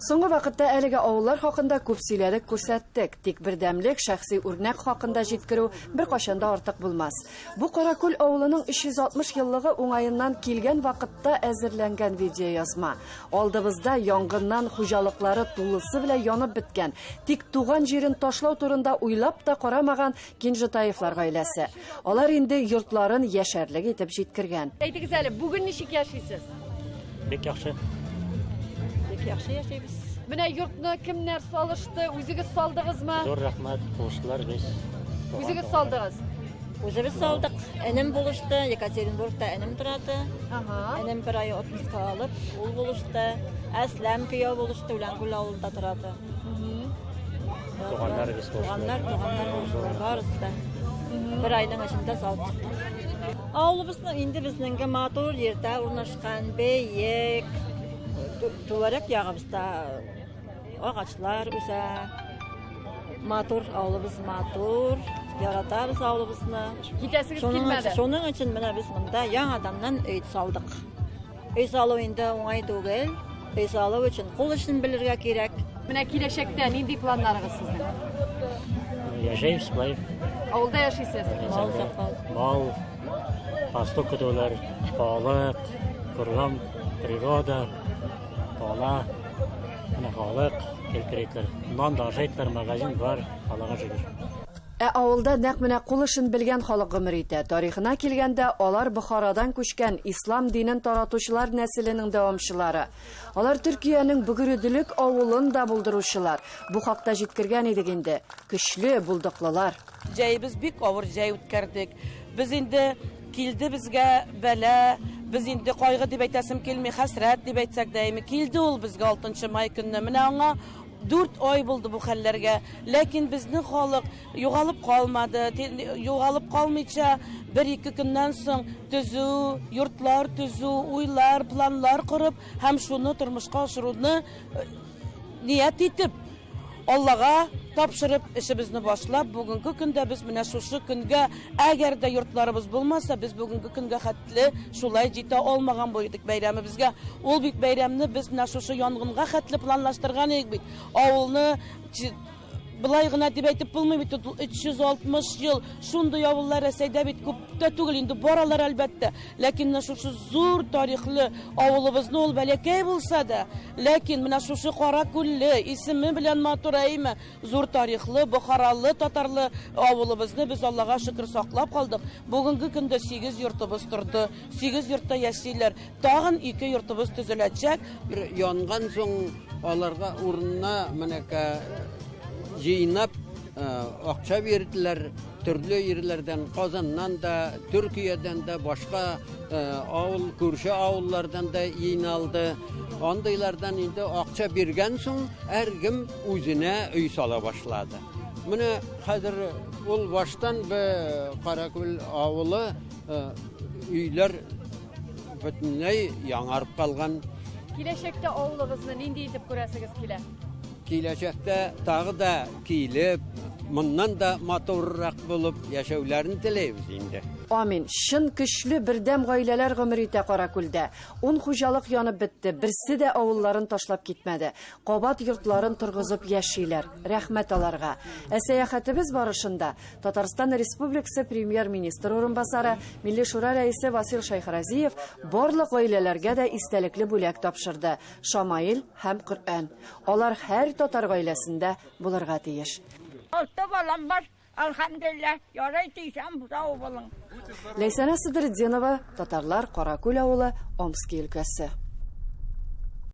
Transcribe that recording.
Соңгы вакытта әлеге авыллар хакында күп сөйләдек, күрсәттек. Тик бердәмлек, шәхси үрнәк хакында җиткерү беркайчан да артык булмас. Бу Каракүл авылының 360 еллыгы уңаеннан килгән вакытта әзерләнгән видеоязма. Алдыбызда янгыннан хуҗалыклары тулысы белән янып беткән, тик туган җирен ташлау турында уйлап та карамаган Кинжетаевлар гаиләсе. Алар инде йортларын яшәрлек итеп җиткергән. Әйтегез әле, бүген ничек яшисез? Бик яхшы. Бик яхшы яшибез. Менә йортны кемнәр салышты? Үзегез салдыгызмы? Зур рәхмәт, булыштылар без. Үзегез салдыгыз? Үзебез салдык. Энем булышты, Екатеринбургта энем торады. Ага. Энем бер ай отпуска алып, ул булышты. Әсләм кияү булышты, Үләнкүл авылында торады. Туганнар без Туганнар, туганнар булыштылар, барысы да. Бер айның эчендә салып чыктык. Авылыбызның инде безнеңге матур җирдә урнашкан, бейек, түгәрәк ягыбызда агачлар үсә. Матур авылыбыз матур, яратабыз авылыбызны. Китәсегез килмәде. Шуның өчен менә без монда яңаданнан өй салдык. Өй салу инде уңай түгел. Өй салу өчен кул эшен белергә кирәк. Менә киләчәктә нинди планнарыгыз сезнең? Яшәйбез болай. Авылда яшисез? Мал саклау. Мал, пастух көтүләр, балык, кругом природа, бала, менә халык килтерәләр. Нан да ашайтылар, магазин бар, Аллага шөкер. Ә авылда нәкъ менә кул эшен белгән халык гомер итә. Тарихына килгәндә, алар Бохарадан күчкән ислам динен таратучылар нәселенең дәвамчылары. Алар Төркиянең Бөгеределек авылын да булдыручылар. Бу хакта җиткергән идек инде. Көчле, булдыклылар. Җәебез бик авыр җәй үткәрдек. Без инде килде безгә бәла, без инде кайгы дип әйтәсем килми, хәсрәт дип әйтсәк дә, әйме, килде ул безгә алтынчы май көнне. Менә аңа Дүрт ай булды бу хәлләргә. Ләкин безнең халык югалып калмады. Югалып калмыйча, бер-ике көннән соң төзү, йортлар төзү, уйлар, планнар корып һәм шуны тормышка ашыруны э, ният итеп, Аллага тапшырып эшебезне башлап, бүгенге көндә без менә шушы көнгә, әгәр дә йортларыбыз булмаса, без бүгенге көнгә хәтле шулай җитә алмаган булыр идек бәйрәмебезгә. Ул бит бәйрәмне без менә шушы янгынга хәтле планлаштырган идек бит. Авылны былай гына дип әйтеп булмый бит, 360 ел шундый авыллар Рәсәйдә бит күп тә түгел инде, бар алар әлбәттә. Ләкин менә шушы зур тарихлы авылыбызны ул бәләкәй булса да, ләкин менә шушы Кара күлле, исеме белән матур әйме, зур тарихлы, бохаралы, татарлы авылыбызны без Аллага шөкер саклап калдык. Бүгенге көндә 8 йортыбыз торды, 8 йортта яшиләр. Тагын ике йортыбыз төзеләчәк. Бер янган соң аларга урынына менә җыйнап акча бирделәр төрле җирләрдән, Казаннан да, Төркиядән дә, башка авыл, күрше авыллардан да җыйналды. Андыйлардан инде акча биргән соң, һәркем үзенә өй сала башлады. Менә хәзер ул баштан Каракүл авылы өйләр Бөтенләй яңарып калган. Киләчәктә авылыгызны нинди итеп күрәсегез килә? Киләчәктә тагы да килеп, моннан да матуррак булып яшәүләрен теләйбез инде. Амин. Чын көчле, бердәм гаиләләр гомер итә Каракүлдә. Ун хуҗалык янып бетте, берсе дә авылларын ташлап китмәде. Кабат йортларын торгызып яшиләр. Рәхмәт аларга. Ә сәяхәтебез барышында Татарстан Республикасы Премьер-министры урынбасары, Милли Шура рәисе Васил Шәйхразиев барлык гаиләләргә дә истәлекле бүләк тапшырды, шамаил һәм Коръән. Алар һәр татар гаиләсендә булырга тиеш. Алты балам бар, әлхәмдүлилләһ, ярый тисәм, сау булың. Ләйсәнә Садретдинова, Татарлар, Каракүл авылы, Омски өлкәсе.